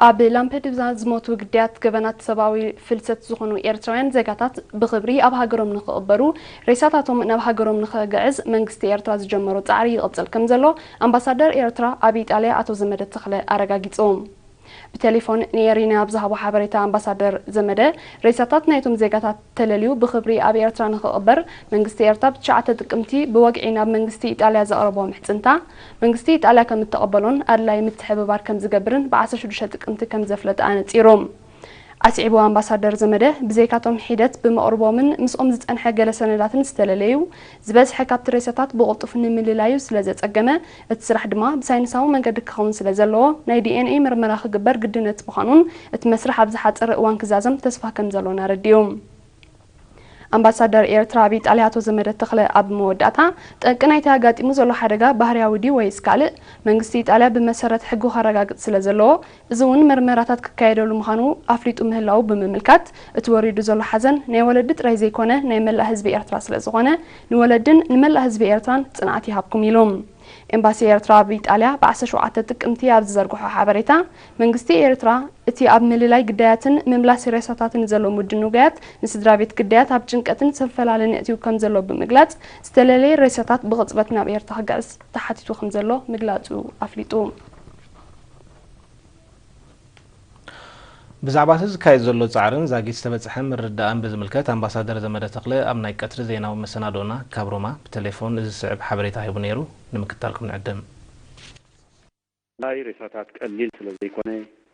ኣብ ላምፐዱዛ ዝሞቱ ግዳያት ገበናት ሰብኣዊ ፍልሰት ዝኾኑ ኤርትራውያን ዜጋታት ብኽብሪ ኣብ ሃገሮም ንኽቕበሩ፣ ሬሳታቶም ናብ ሃገሮም ንኽግዕዝ መንግስቲ ኤርትራ ዝጀመሮ ጻዕሪ ይቕጽል ከም ዘሎ ኣምባሳደር ኤርትራ ኣብ ኢጣልያ ኣቶ ዘመደ ተኽለ ኣረጋጊጹ። ብቴሌፎን ንኤሪና ኣብ ዝሃቦ ሓበሬታ ኣምባሳደር ዘመደ፣ ሬሳታት ናይቶም ዜጋታት ተለልዩ ብኽብሪ ኣብ ኤርትራ ንኽቕበር መንግስቲ ኤርትራ ብ ትሽዓተ ጥቅምቲ ብወግዒ ናብ መንግስቲ ኢጣልያ ዘቕረቦ ምሕጽንታ፣ መንግስቲ ኢጣልያ ከም እተቐበሎን ኣድላዪ ምትሕብባር ከም ዝገብርን ብ ዓሰርተ ሽዱሽተ ጥቅምቲ ከም ዘፍለጠ ኣነጺሩ። ኣስዒቡ ኣምባሳደር ዘመደ፣ ብዘይካቶም ሒደት ብመቕርቦምን ምስኦም ዝጸንሐ ገለ ሰነዳትን ዝተለለዩ፣ ዝበዝሐ ካብቲ ሬሳታት ብቕልጡፍ ንምልላዩ ስለ ዘጸገመ፣ እቲ ስራሕ ድማ ብሳይንሳዊ መንገዲ ክኸውን ስለ ዘለዎ፣ ናይ ዲ ኤን ኤ ምርመራ ክግበር ግድነት ምዃኑን እቲ መስርሕ ኣብ ዝሓጸረ እዋን ክዛዘም ተስፋ ከም ዘሎን ኣረዲኡ። ኣምባሳደር ኤርትራ ኣብ ኢጣልያ ኣቶ ዘመደ ተኽለ ኣብ መወዳእታ፣ ጠንቂ ናይቲ ኣጋጢሙ ዘሎ ሓደጋ ባህርያዊ ድዩ ወይስ ካልእ? መንግስቲ ኢጣልያ ብመሰረት ሕጉ ከረጋግጽ ስለ ዘለዎ፣ እዚ እውን መርመራታት ክካየደሉ ምዃኑ ኣፍሊጡ ምህላዉ ብምምልካት፣ እቲ ወሪዱ ዘሎ ሓዘን ናይ ወለዲ ጥራይ ዘይኮነ ናይ መላእ ህዝቢ ኤርትራ ስለ ዝኾነ፣ ንወለድን ንመላእ ህዝቢ ኤርትራን ጽንዓት ይሃብኩም ኢሉ። ኤምባሲ ኤርትራ ኣብ ኢጣልያ ብ ዓሰርተ ሸውዓተ ጥቅምቲ ኣብ ዝዘርግሖ ሓበሬታ፣ መንግስቲ ኤርትራ እቲ ኣብ ምልላይ ግዳያትን ምምላስ ሬሳታትን ዘሎ ምድንጓያት ንስድራ ቤት ግዳያት ኣብ ጭንቀትን ዝተፈላለን የእትዩ ከም ዘሎ ብምግላጽ፣ ዝተለለየ ሬሳታት ብቕጽበት ናብ ኤርትራ ክግዕዝ ተሓቲቱ ከም ዘሎ ምግላጹ ኣፍሊጡ። ብዛዕባ እቲ ዝካየድ ዘሎ ጻዕርን ዛጊት ዝተበጽሐ ምርድዳእን ብዝምልከት ኣምባሳደር ዘመደ ተኽለ ኣብ ናይ ቀትሪ ዜናዊ መሰናድኦና ካብ ሮማ ብቴሌፎን እዚ ዝስዕብ ሓበሬታ ሂቡ ነይሩ። ንምክትታልኩም ንዕድም። ናይ ሬሳታት ቀሊል ስለ ዘይኮነ፣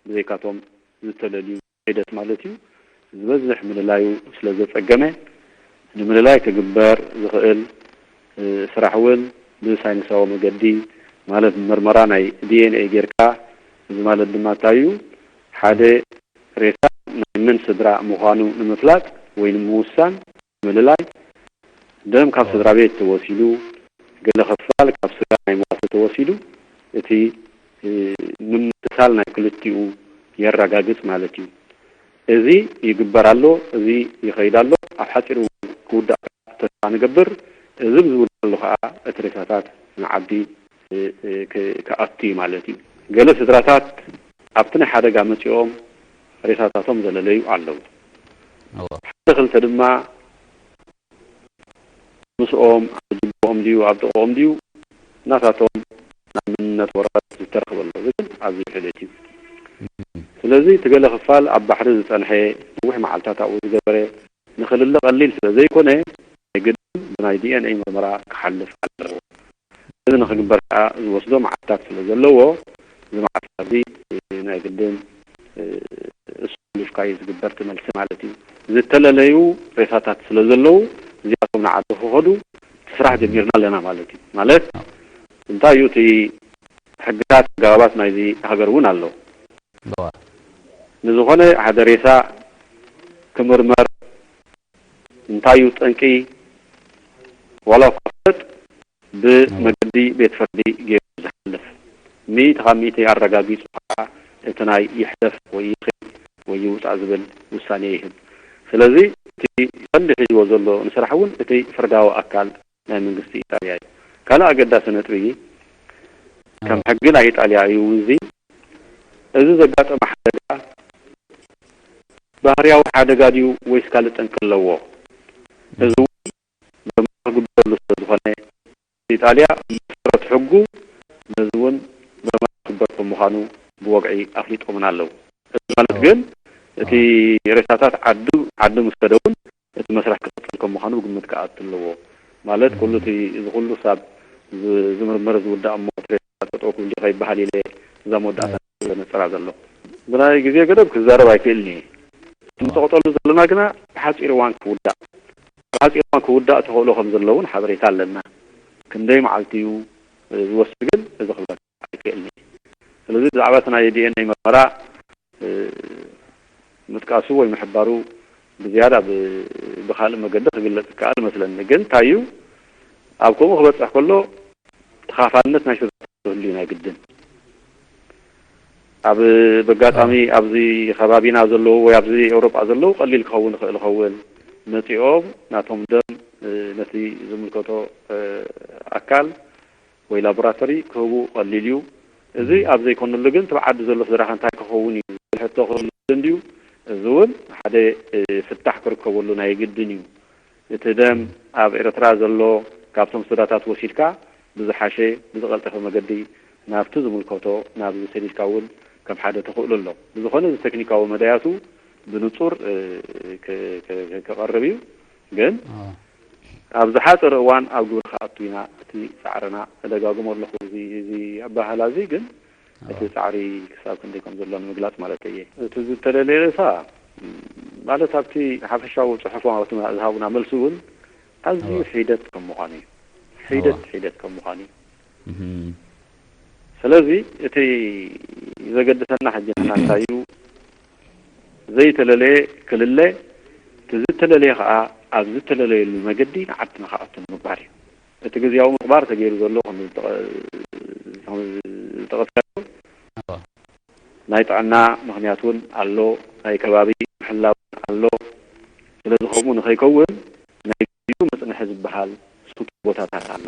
ብዘይካቶም ዝተለልዩ ሒደት ማለት እዩ፣ ዝበዝሕ ምልላዩ ስለ ዘጸገመ፣ ንምልላይ ክግበር ዝኽእል ስራሕ እውን ብሳይንሳዊ መገዲ ማለት ምርመራ ናይ ዲ ኤን ኤ ጌርካ፣ እዚ ማለት ድማ እንታይ እዩ? ሓደ ሬሳ ናይ መን ስድራ ምዃኑ ንምፍላጥ ወይ ንምውሳን ምልላይ፣ ደም ካብ ስድራ ቤት ተወሲዱ፣ ገለ ክፋል ካብ ስጋ ናይ መዋቲ ተወሲዱ፣ እቲ ምምስሳል ናይ ክልቲኡ የረጋግጽ ማለት እዩ። እዚ ይግበር ኣሎ፣ እዚ ይኸይድ ኣሎ፣ ኣብ ሓጺር እዋን ክውዳእ ተስፋ ንገብር። እዚ ብዝውዳእሉ ከኣ እቲ ሬሳታት ንዓዲ ክኣቱ እዩ ማለት እዩ። ገለ ስድራታት ኣብቲ ናይ ሓደጋ መጺኦም ሬሳታቶም ዘለለዩ ኣለዉ። ሓደ ክልተ ድማ ምስኦም ኣብ ጅብኦም ድዩ ኣብ ጥቕኦም ድዩ ናታቶም ናይ መንነት ወረቐት ዝተረኽበሉ፣ እዚ ግን ኣዝዩ ሕደት እዩ። ስለዚ እቲ ገለ ክፋል ኣብ ባሕሪ ዝጸንሐ፣ ነዊሕ መዓልታት ኣብኡ ዝገበረ፣ ንኽልለ ቀሊል ስለ ዘይኮነ፣ ናይ ግድን ብናይ ዲ ኤን ኤ ምርመራ ክሓልፍ ኣለዎ። እዚ ንኽግበር ከኣ ዝወስዶ መዓልታት ስለ ዘለዎ፣ እዚ መዓልታት እዚ ናይ ግድን እሱ ሓሊፍካ እዩ ዝግበር እቲ መልሲ ማለት እዩ። ዝተለለዩ ሬሳታት ስለ ዘለዉ፣ እዚኣቶም ንዓዲ ክኸዱ እቲ ስራሕ ጀሚርና ኣለና ማለት እዩ። ማለት እንታይ እዩ እቲ ሕግታት ኣገባባት ናይዚ ሃገር እውን ኣሎ። ንዝኾነ ሓደ ሬሳ ክምርመር እንታይ እዩ ጠንቂ ዋላ እኳ ክፍለጥ ብመገዲ ቤት ፍርዲ ገይሩ ዝሓልፍ ሚእቲ ካብ ሚእቲ ኣረጋጊጹ ከዓ እቲ ናይ ይሕለፍ ወይ ይኺድ ወይ ይውፃእ ዝብል ውሳኔ ይህብ። ስለዚ እቲ ቀንዲ ሒዝዎ ዘሎ ንስራሕ እውን እቲ ፍርዳዊ ኣካል ናይ መንግስቲ ኢጣልያ እዩ። ካልእ ኣገዳሲ ነጥቢ ከም ሕጊ ናይ ኢጣልያ እዩ እዚ። እዚ ዘጋጠመ ሓደጋ ባህርያዊ ሓደጋ ድዩ ወይስ ካልእ ጠንቂ ኣለዎ? እዚ እውን ምርመራ ክግበረሉ ስለ ዝኾነ ኢጣልያ ብመሰረት ሕጉ ነዚ እውን ምርመራ ክግበር ከም ምዃኑ ብወግዒ ኣፍሊጦምና ኣለዉ። እዚ ማለት ግን እቲ ሬሳታት ዓዱ ዓዲ ምስ ከደ እውን እቲ መስርሕ ክቕጽል ከም ምዃኑ ግምት ክኣቱ ኣለዎ። ማለት ኩሉ እቲ እዚ ኩሉ ሳብ ዝምርመር ዝውዳእ እሞ እቲ ሬሳታት ጠጠው ክብል ድዩ ከይበሃል ኢለ እዛ መወዳእታ ዘነጽራ ዘሎ። ብናይ ግዜ ገደብ ክዛረብ ኣይክእልን እየ። እቲ ንተቐጠሉ ዘለና ግና ብሓጺር እዋን ክውዳእ ብሓጺር እዋን ክውዳእ ተኽእሎ ከም ዘሎ እውን ሓበሬታ ኣለና። ክንደይ መዓልቲ እዩ ዝወስድ ግን እዚ ክብለካ ኣይክእልን እየ። ስለዚ ብዛዕባ እቲ ናይ ዲ ኤን ኤ ምርመራ ምጥቃሱ ወይ ምሕባሩ ብዝያዳ ብካልእ መገዲ ክግለጽ ይከኣል መስለኒ። ግን እንታይ እዩ ኣብ ከምኡ ክበጽሕ ከሎ ተኻፋልነት ናይ ስድራታት ክህሉ እዩ ናይ ግድን። ኣብ በጋጣሚ ኣብዚ ከባቢና ዘለዉ ወይ ኣብዚ ኤውሮጳ ዘለዉ ቀሊል ክኸውን ይኽእል ይኸውን መጺኦም ናቶም ደም ነቲ ዝምልከቶ ኣካል ወይ ላቦራቶሪ ክህቡ ቀሊል እዩ። እዚ ኣብ ዘይኮነሉ ግን እቲ ብዓዲ ዘሎ ስድራኻ እንታይ ክኸውን እዩ ክተኽሉ እንድዩ። እዚ እውን ሓደ ፍታሕ ክርከበሉ ናይ ግድን እዩ። እቲ ደም ኣብ ኤርትራ ዘሎ ካብቶም ሶዳታት ወሲድካ ብዝሓሸ ብዝቐልጠፈ መገዲ ናብቲ ዝምልከቶ ናብዚ ሰዲድካ እውን ከም ሓደ ተኽእሎ ኣሎ። ብዝኾነ እዚ ቴክኒካዊ መዳያቱ ብንጹር ክቐርብ እዩ። ግን ኣብ ዝሓፀረ እዋን ኣብ ግብሪ ክኣቱ ኢና። እቲ ፃዕርና እደጋግሞ ኣለኹ። እዚ ኣባህላ እዚ ግን እቲ ፃዕሪ ክሳብ ክንደይ ከም ዘሎ ንምግላፅ ማለት እየ። እቲ ዝተደለየ ሬሳ ማለት ኣብቲ ሓፈሻዊ ፅሑፎም ዝሃቡና መልሲ እውን ኣዝዩ ሒደት ከም ምዃኑ እዩ። ሒደት ሒደት ከም ምዃኑ እዩ። ስለዚ እቲ ዘገድሰና ሕጂ ንሕና እንታይ እዩ? ዘይተለለየ ክልለ፣ እቲ ዝተለለየ ከዓ ኣብ ዝተለለየሉ መገዲ ንዓድና ክኣቱ ንምግባር እዩ። እቲ ግዝያዊ ምቕባር ተገይሩ ዘሎ ከም ዝጠቐስካዮ ናይ ጥዕና ምኽንያት እውን ኣሎ፣ ናይ ከባቢ ምሕላው እውን ኣሎ። ስለዚ ከምኡ ንኸይከውን ናይ ግዜኡ መፅንሒ ዝበሃል ስቱር ቦታታት ኣሎ።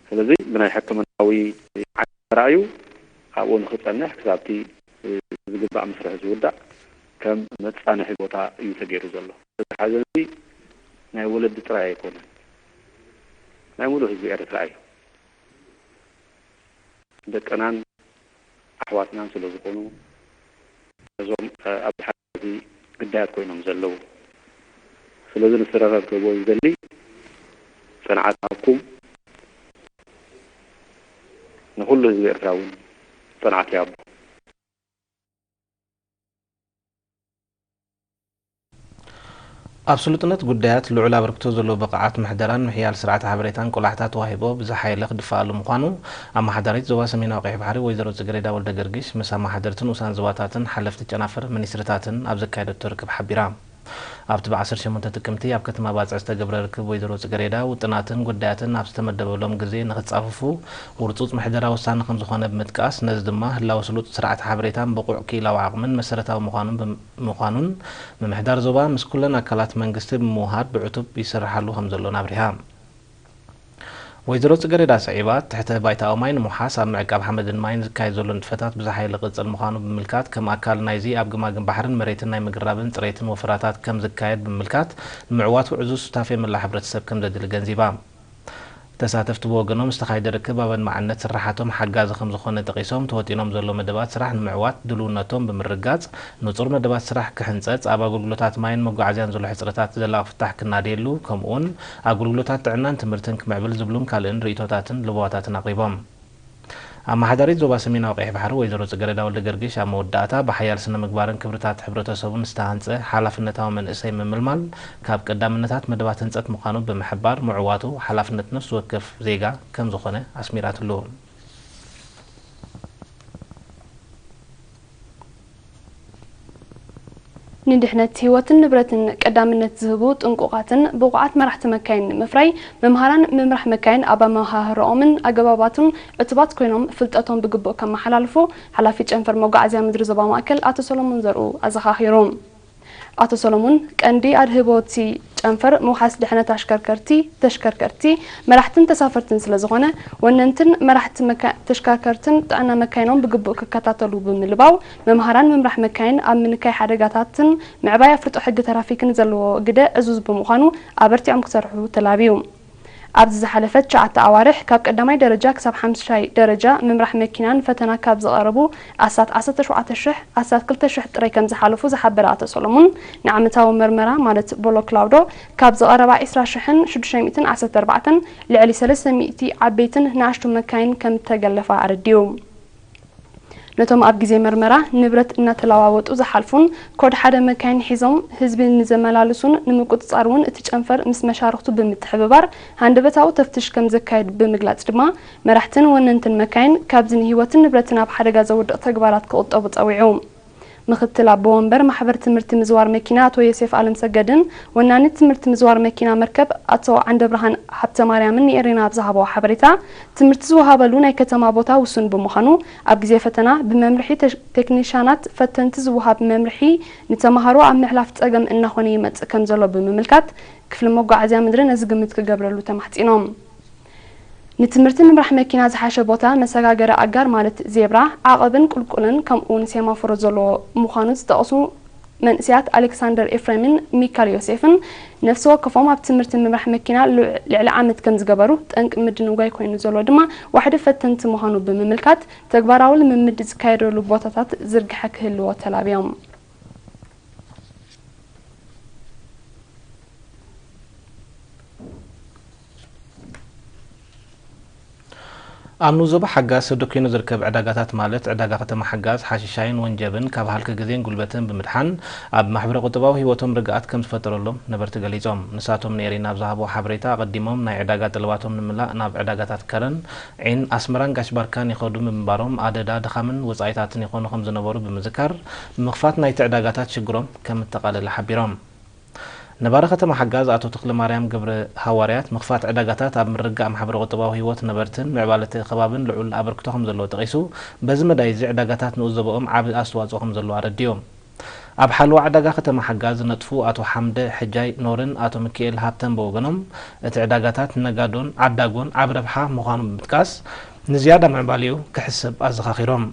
ስለዚ ብናይ ሕክምናዊ ዓይነት ተራእዩ ኣብኡ ንክፀንሕ ክሳብቲ ዝግባእ መስርሒ ዝውዳእ ከም መፃንሒ ቦታ እዩ ተገይሩ ዘሎ። እዚ ሓዘን እዚ ናይ ወለዲ ጥራይ ኣይኮነን፣ ናይ ሙሉእ ህዝቢ ኤርትራ እዩ። ደቅናን ኣሕዋትናን ስለ ዝኾኑ እዞም ኣብዚ ሓ እዚ ግዳያት ኮይኖም ዘለዉ። ስለዚ ንስራታት ክህቦ ዝደሊ ፅንዓት ሃብኩም ንኹሉ ህዝቢ ኤርትራ እውን ፅንዓት ይሃቦ። ኣብ ስሉጥነት ጉዳያት ልዑል ኣበርክቶ ዘለዎ ብቕዓት ምሕደራን ምሕያል ስርዓተ ሓበሬታን ቆላሕታ ተዋሂቦ ብዝሓ ሓይሊ ክድፈኣሉ ምዃኑ ኣመሓዳሪት ዞባ ሰሜናዊ ቀይሕ ባሕሪ ወይዘሮ ጽገሬዳ ወልደገርጊሽ ምስ ኣመሓደርቲ ንኡሳን ዞባታትን ሓለፍቲ ጨናፍር ሚኒስትሪታትን ኣብ ዘካየደቶ ርክብ ሓቢራ። ኣብቲ ብ ዓሰርተ ሸሞንተ ጥቅምቲ ኣብ ከተማ ባጽዕ ዝተገብረ ርክብ ወይዘሮ ጽገሬዳ ውጥናትን ጉዳያትን ኣብ ዝተመደበሎም ግዜ ንኽጻፈፉ ውርጹጽ ምሕደራ ወሳኒ ከምዝኾነ ብምጥቃስ ነዚ ድማ ህላወ ስሉጥ ስርዓተ ሓበሬታን ብቑዕ ክኢላዊ ዓቕምን መሰረታዊ ምዃኑን ምዃኑን ምምሕዳር ዞባ ምስ ኩለን ኣካላት መንግስቲ ብምውሃድ ብዕቱብ ይስርሓሉ ከምዘሎን ኣብሪሃ። ወይዘሮ ጽገሬዳ ስዒባ ትሕተ ባይታዊ ማይ ንምውሓስ ኣብ ምዕቃብ ሓመድን ማይን ዝካየድ ዘሎ ንጥፈታት ብዝሓ ሓይሊ ክቕጽል ምዃኑ ብምምልካት ከም ኣካል ናይዚ ኣብ ግማግም ባሕርን መሬትን ናይ ምግራብን ጽሬትን ወፈራታት ከም ዝካየድ ብምምልካት ንምዕዋቱ ዕዙዝ ሱታፌ መላእ ሕብረተሰብ ከም ዘድሊ ገንዚባ። ተሳተፍቲ ብወገኖም ዝተኻየደ ርክብ ኣብ ኣድማዕነት ስርሓቶም ሓጋዚ ከምዝኾነ ጠቒሶም ተወጢኖም ዘሎ መደባት ስራሕ ንምዕዋት ድልውነቶም ብምርግጋፅ ንፁር መደባት ስራሕ ክሕንፀፅ ኣብ ኣገልግሎታት ማይን መጓዓዝያን ዘሎ ሕፅረታት ዘላቒ ፍታሕ ክናደየሉ ከምኡውን ኣገልግሎታት ጥዕናን ትምህርትን ክምዕብል ዝብሉን ካልእን ርእይቶታትን ለበዋታትን ኣቕሪቦም። ኣመሓዳሪት ዞባ ሰሜናዊ ቀይሕ ባሕሪ ወይዘሮ ጽገረዳ ወልደገርጊሽ ኣብ መወዳእታ ብሓያል ስነ ምግባርን ክብርታት ሕብረተሰቡን ዝተሃንጸ ሓላፍነታዊ መንእሰይ ምምልማል ካብ ቀዳምነታት መደባት ህንጸት ምዃኑ ብምሕባር ምዕዋቱ ሓላፍነት ነፍሲ ወከፍ ዜጋ ከምዝኾነ ኣስሚራትሉ። ንድሕነት ህይወትን ንብረትን ቀዳምነት ዝህቡ ጥንቁቓትን ብቑዓት መራሕቲ መካይን ንምፍራይ፣ መምሃራን ምምራሕ መካይን ኣብ ኣመሃህራኦምን ኣገባባቱን ዕቱባት ኮይኖም ፍልጠቶም ብግቡእ ከመሓላልፉ ሓላፊ ጨንፈር መጓዓዝያ ምድሪ ዞባ ማእከል ኣቶ ሰሎሞን ዘርኡ ኣዘኻኺሩ። ኣቶ ሰሎሞን፣ ቀንዲ ኣድህቦ እቲ ጨንፈር ምውሓስ ድሕነት ኣሽከርከርቲ፣ ተሽከርከርቲ፣ መራሕትን ተሳፈርትን ስለዝኾነ፣ ወነንትን መራሕቲ ተሽከርከርትን ጥዕና መካይኖም ብግቡእ ክከታተሉ ብምልባው፣ መምሃራን ምምራሕ መካይን ኣብ ምንካይ ሓደጋታትን ምዕባይ ኣፍልጦ ሕጊ ተራፊክን ዘለዎ ግደ ዕዙዝ ብምዃኑ ኣበርቲዖም ክሰርሑ ተላብዩ። ኣብዚ ዝሓለፈ ትሽዓተ ኣዋርሕ ካብ ቀዳማይ ደረጃ ክሳብ ሓምሻይ ደረጃ ምምራሕ መኪና ንፈተና ካብ ዝቐረቡ ኣስታት ዓሰርተ ሸውዓተ ሽሕ ኣስታት ክልተ ሽሕ ጥራይ ከም ዝሓለፉ ዝሓበረ ኣቶ ሰሎሙን፣ ንዓመታዊ መርመራ ማለት ቦሎ ክላውዶ ካብ ዝቐረባ ዕስራ ሽሕን ሽዱሽተ ሚእትን ዓሰርተ ኣርባዕተን ልዕሊ ሰለስተ ሚእቲ ዓበይትን ንኣሽቱ መካይን ከም እተገለፋ ኣረዲኡ። ነቶም ኣብ ግዜ መርመራ ንብረት እናተለዋወጡ ዝሓልፉን ኮድ ሓደ መካይን ሒዞም ህዝቢ ንዘመላልሱን ንምቁጽጻር እውን እቲ ጨንፈር ምስ መሻርኽቱ ብምትሕብባር ሃንደበታዊ ተፍትሽ ከም ዘካየድ ብምግላጽ ድማ መራሕትን ወነንትን መካይን ካብዚ ንህይወትን ንብረትን ኣብ ሓደጋ ዘውድቕ ተግባራት ክቑጠቡ ጸዊዑ። ምኽትል ኣቦ ወንበር ማሕበር ትምህርቲ ምዝዋር መኪና ኣቶ ዮሴፍ ኣለምሰገድን ወናኒ ትምህርቲ ምዝዋር መኪና መርከብ ኣቶ ዓንደብርሃን ሃብተማርያምን ንኤሬና ኣብ ዝሃብዎ ሓበሬታ፣ ትምህርቲ ዝወሃበሉ ናይ ከተማ ቦታ ውሱን ብምዃኑ፣ ኣብ ግዜ ፈተና ብመምርሒ ቴክኒሻናት ፈተንቲ ዝወሃብ መምርሒ ንተምሃሮ ኣብ ምሕላፍ ጸገም እናኾነ ይመጽእ ከምዘሎ ብምምልካት፣ ክፍሊ መጓዓዝያ ምድሪ ነዚ ግምት ክገብረሉ ተማሕጺኖም። ንትምህርቲ ምምራሕ መኪና ዝሓሸ ቦታ መሰጋገሪ ኣጋር ማለት ዜብራ፣ ዓቐብን ቁልቁልን ከምኡውን ሴማፎሮ ዘለዎ ምዃኑ ዝጠቕሱ መንእሰያት ኣሌክሳንደር ኤፍሬምን ሚካል ዮሴፍን ነፍሲ ወከፎም ኣብ ትምህርቲ ምምራሕ መኪና ልዕ- ልዕሊ ዓመት ከም ዝገበሩ፣ ጠንቂ ምድንጓይ ኮይኑ ዘሎ ድማ ዋሕዲ ፈተንቲ ምዃኑ ብምምልካት፣ ተግባራዊ ልምምድ ዝካየደሉ ቦታታት ዝርግሐ ክህልዎ ተላብዮም። ኣብ ንኡስ ዞባ ሓጋዝ ሰብ ደኪኑ ዝርከብ ዕዳጋታት ማለት ዕዳጋ ከተማ ሓጋዝ ሓሽሻይን ወንጀብን ካብ ሃልኪ ግዜን ጉልበትን ብምድሓን ኣብ ማሕበረ ቁጠባዊ ህይወቶም ርግኣት ከም ዝፈጠረሎም ነበርቲ ገሊጾም። ንሳቶም ንኤሪና ኣብ ዝሃብዎ ሓበሬታ ኣቐዲሞም ናይ ዕዳጋ ጠለባቶም ንምላእ ናብ ዕዳጋታት ከረን፣ ዒን፣ ኣስመራን ጋሽ ባርካን ይኸዱ ብምንባሮም ኣደዳ ድኻምን ወጻኢታትን ይኾኑ ከም ዝነበሩ ብምዝካር ምኽፋት ናይቲ ዕዳጋታት ሽግሮም ከም እተቓለለ ሓቢሮም። ነባሪ ከተማ ሓጋዝ ኣቶ ተክለማርያም ገብረ ሃዋርያት ምኽፋት ዕዳጋታት ኣብ ምርግጋእ ማሕበረ ቁጠባዊ ህይወት ነበርትን ምዕባለ እቲ ከባብን ልዑል ኣበርክቶ ከም ዘለዎ ጠቒሱ፣ በዚ መዳይ እዚ ዕዳጋታት ንኡስ ዞባኦም ዓቢ ኣስተዋጽኦ ከም ዘለዎ ኣረዲኡ። ኣብ ሓለዋ ዕዳጋ ከተማ ሓጋዝ ዝነጥፉ ኣቶ ሓምደ ሕጃይ ኖርን ኣቶ ሚካኤል ሃብተን ብወገኖም፣ እቲ ዕዳጋታት ንነጋዶን ዓዳጎን ዓቢ ረብሓ ምዃኑ ብምጥቃስ፣ ንዝያዳ ምዕባሌኡ ክሕሰብ ኣዘኻኺሮም።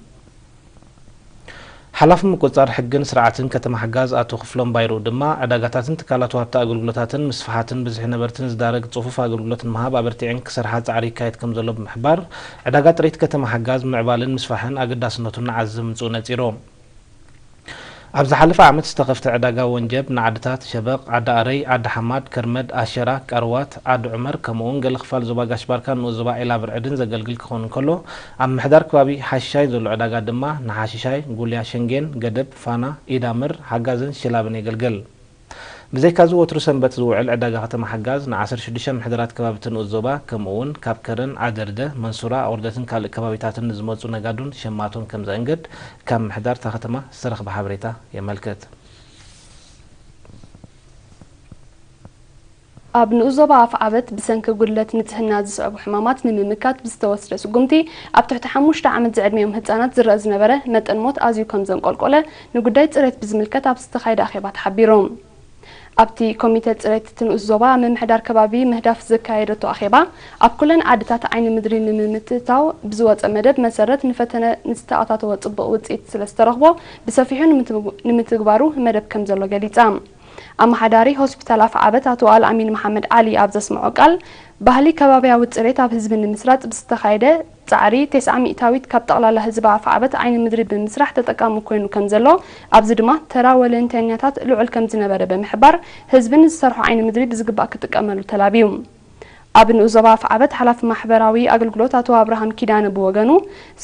ሓላፊ ምቁጽጻር ሕግን ስርዓትን ከተማ ሓጋዝ ኣቶ ክፍሎም ባይሩ ድማ፣ ዕዳጋታትን ትካላት ወሃብቲ ኣገልግሎታትን ምስፍሓትን ብዝሒ ነበርትን ዝዳረግ ጽፉፍ ኣገልግሎት ንምሃብ ኣበርቲዐን ክሰርሓ ጻዕሪ ይካየድ ከም ዘሎ ብምሕባር፣ ዕዳጋ ጥሪት ከተማ ሓጋዝ ምዕባልን ምስፋሕን ኣገዳስነቱ ንዓዘብ ምምጽኡ ነጺሩ። ኣብ ዝሓለፈ ዓመት ዝተኸፍተ ዕዳጋ ወንጀብ ንዓድታት ሸበቕ፣ ዓዲ ኣረይ፣ ዓዲ ሓማድ፣ ከርመድ፣ ኣሸራ፣ ቀርዋት፣ ዓዲ ዑመር ከምኡውን ገለ ክፋል ዞባ ጋሽ ባርካን ንኡስ ዞባ ዒላ ብርዕድን ዘገልግል ክኸውን እንከሎ፣ ኣብ ምሕዳር ከባቢ ሓሽሻይ ዘሎ ዕዳጋ ድማ ንሓሽሻይ፣ ጉልያ ሸንጌን፣ ገደብ፣ ፋና፣ ኢዳምር፣ ሓጋዝን ሽላብን የገልግል። ብዘይካዚ ወትሩ ሰንበት ዝውዕል ዕዳጋ ከተማ ሓጋዝ ን ዓሰርተ ሽዱሽተ ምሕደራት ከባቢ እቲ ንኡስ ዞባ ከምኡውን ካብ ከረን፣ ዓደርደ፣ መንሱራ፣ ኣቑርደትን ካልእ ከባቢታትን ንዝመጹ ነጋዶን ሸማቶን ከም ዘእንግድ ካብ ምሕዳር እታ ከተማ ዝተረኽበ ሓበሬታ የመልክት። ኣብ ንኡስ ዞባ ኣፍዓበት ብሰንኪ ጉድለት ንጽህና ዝስዕቡ ሕማማት ንምምካት ብዝተወስደ ስጉምቲ፣ ኣብ ትሕቲ ሓሙሽተ ዓመት ዝዕድሚኦም ህጻናት ዝረአ ዝነበረ መጠን ሞት ኣዝዩ ከም ዘንቆልቆለ ንጉዳይ ጽሬት ብዝምልከት ኣብ ዝተኻየደ ኣኼባ ተሓቢሩ። ኣብቲ ኮሚተ ጽሬት እቲ ንኡስ ዞባ ምምሕዳር ከባቢ ምህዳፍ ዘካየደቶ ኣኼባ፣ ኣብ ኩለን ዓድታት ዓይኒ ምድሪ ንምምትእታው ብዝወጸ መደብ መሰረት ንፈተነ ንዝተኣታተወ ጽቡቕ ውጽኢት ስለ ዝተረኽቦ፣ ብሰፊሑ ንምትግባሩ መደብ ከም ዘሎ ገሊጻ። ኣመሓዳሪ ሆስፒታል ኣፍዓበት ኣቶ ኣልኣሚን መሓመድ ዓሊ ኣብ ዘስምዖ ቃል፣ ባህሊ ከባብያዊ ጽሬት ኣብ ህዝቢ ንምስራጽ ብዝተኻየደ ጻዕሪ፣ ተስዓ ሚእታዊት ካብ ጠቕላላ ህዝቢ ኣፍዓበት ዓይኒ ምድሪ ብምስራሕ ተጠቃሚ ኮይኑ ከም ዘሎ፣ ኣብዚ ድማ ተራ ወለንተኛታት ልዑል ከም ዝነበረ ብምሕባር፣ ህዝቢ ንዝሰርሖ ዓይኒ ምድሪ ብዝግባእ ክጥቀመሉ ተላብዩ። ኣብ ንኡስ ዞባ ኣፍዓበት ሓላፊ ማሕበራዊ ኣገልግሎት ኣቶ ኣብርሃም ኪዳነ ብወገኑ፣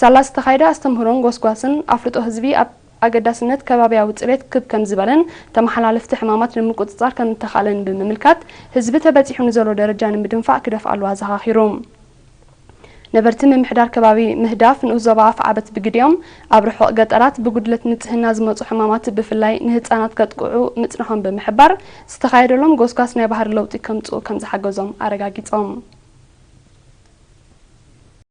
ሳላ ዝተኻየደ ኣስተምህሮን ጎስጓስን ኣፍልጦ ህዝቢ ኣብ ኣገዳስነት ከባብያዊ ጽሬት ክብ ከም ዝበለን ተመሓላለፍቲ ሕማማት ንምቁጽጻር ከም እተኻእለን ብምምልካት፣ ህዝቢ ተበጺሑ ንዘሎ ደረጃ ንምድንፋዕ ክደፍኣሉ ኣዘኻኺሩ። ነበርቲ ምምሕዳር ከባቢ ምህዳፍ ንኡስ ዞባ ኣፍዓበት ብግዲኦም፣ ኣብ ርሑቕ ገጠራት ብጉድለት ንጽህና ዝመጹ ሕማማት ብፍላይ ንህጻናት ከጥቅዑ ምጽንሖም ብምሕባር፣ ዝተኻየደሎም ጎስጓስ ናይ ባህሪ ለውጢ ከምጽኡ ከም ዝሓገዞም ኣረጋጊጾም።